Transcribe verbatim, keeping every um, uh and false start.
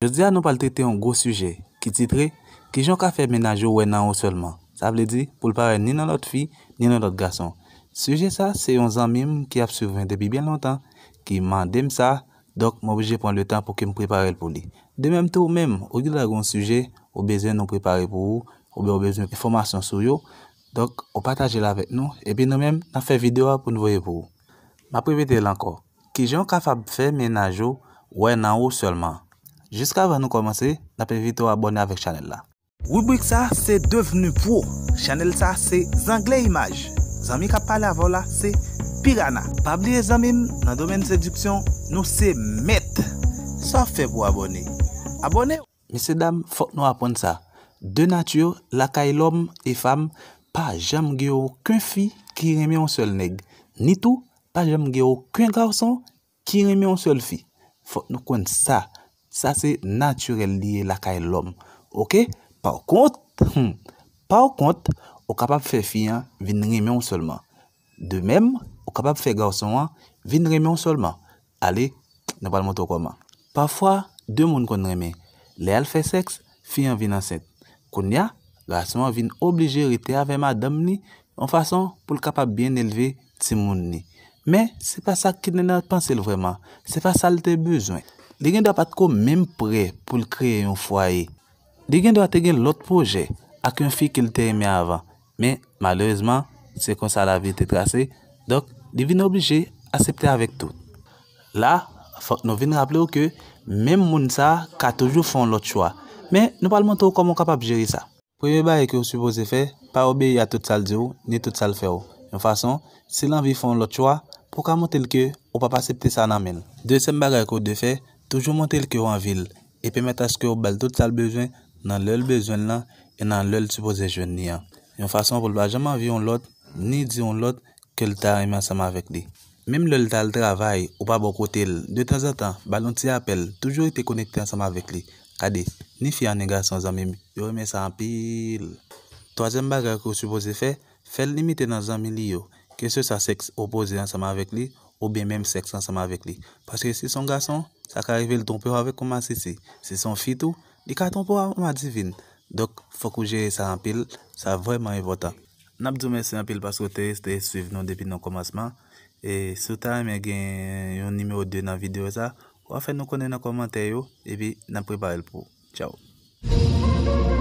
Jodi a nou pral trete yon gwo sijè ki titre, kijan w ka fè mennaj ou wè nan ou sèlman? Sa vle di pou l pa wè ni nan lòt fi, ni nan lòt gason. Sijè sa se yon zanmi m ki ap swiv mwen depi byen lontan, ki mande m sa, donk m oblije pran letan pou ke m prepare l pou li. De menm tou, ou menm, ou genlè gen yon sijè ou bezwen nou prepare pou ou, oubyen ou bezwen enfòmasyon sou yo, donk ou pataje l avèk nou, epi nou menm, n ap fè videyo a pou n voye pou ou. M ap repete l ankò. Kijan w kapab fè mennaj ou wè nan ou sèlman? Jiskavan nou kòmanse, n ap envite w abòne avèk chanèl la. Ribrik sa se Devni Pro. Chanèl sa se Zangle Imaj. Zanmi k ap pale avè w la se Pirana. Pa bliye zanmi m, nan domèn sediksyon, nou se mèt. Sa w ap fè pou abòne? Abòne! Mesye dam, fòk nou aprann sa. De nati, lakay lòm e fanm, pa janm gen okenn fi ki renmen yon sèl nèg. Ni tou, pa janm gen okenn gason ki renmen yon sèl fi. Fòk nou konn sa. Sa se natirèl li ye lakay lòm. Oke? Pa kont, hmm, pa kont, ou kapab fè fi an vin renmen w sèlman. De menm, ou kapab fè gason an vin renmen w sèlman. Ale, nou pral montre w kòman. Pafwa, de moun konn renmen. Lè y al fè sèks, fi an vin ansent. Kounye a, gason an vin oblije rete avè madanm li yon fason pou l kapab byen elve timoun li. Men, se pa sa ki te nan panse l vrèman. Se pa sa l te bezwen. Li gendwa pa t ko menm prè pou l kreye yon fwaye. Li gendwa te gen lòt pwojè ak yon fi ke l te renmen avan. Men, malerezman, se konsa lavi te trase. Donk, li vin oblije aksepte avèk tout. La, fòk nou vin raple w ke menm moun sa a ka toujou fè yon lòt chwa. Men, nou pral montre w kòman w kapab jere sa. Premye bagay ke w sipoze fè, pa obeyi a tout sa l di w, ni tout sa l fè w. Yon fason, si l anvi fè yon lòt chwa, pou w ka montre l ke ou p ap aksepte sa nan men l. Dezyèm bagay ke w dwe fè, toujou montre l ke w anvi l, e pèmèt aske w ba l tout sa l bezwen nan lè l bezwen l lan e nan lè l sipoze jwenn li an. Yon fason pou l pa janm anvi yon lòt, ni di yon lòt ke l ta renmen ansanm avèk li. Menm lè l t al travay, ou pa bò kote l, detanzantan, ba l yon ti apèl, toujou rete konekte ansanm avèk li. Gade, ni fi an ni gason zanmi m, yo renmen sa anpil. Twazyèm bagay ke w sipoze fè, fè l limite nan zanmi li yo, keseswa sèks opoze ansanm avèk li, oubyen menm sèks ansanm avèk li. Paske si se yon gason, sa ka rive l twonpe w avèk yon masisi. Si se yon fi tou, li ka twonpe w ak yon madivin. Donk, fòk ou jere sa anpil, sa vrèman enpòtan. N ap di w mèsi anpil paske w te rete swiv nou depi nan kòmansman. E si w ta renmen gen yon nimewo de nan videyo sa, w a fè nou konnen nan kòmantè yo, epi n ap prepare l pou ou. Tchaw.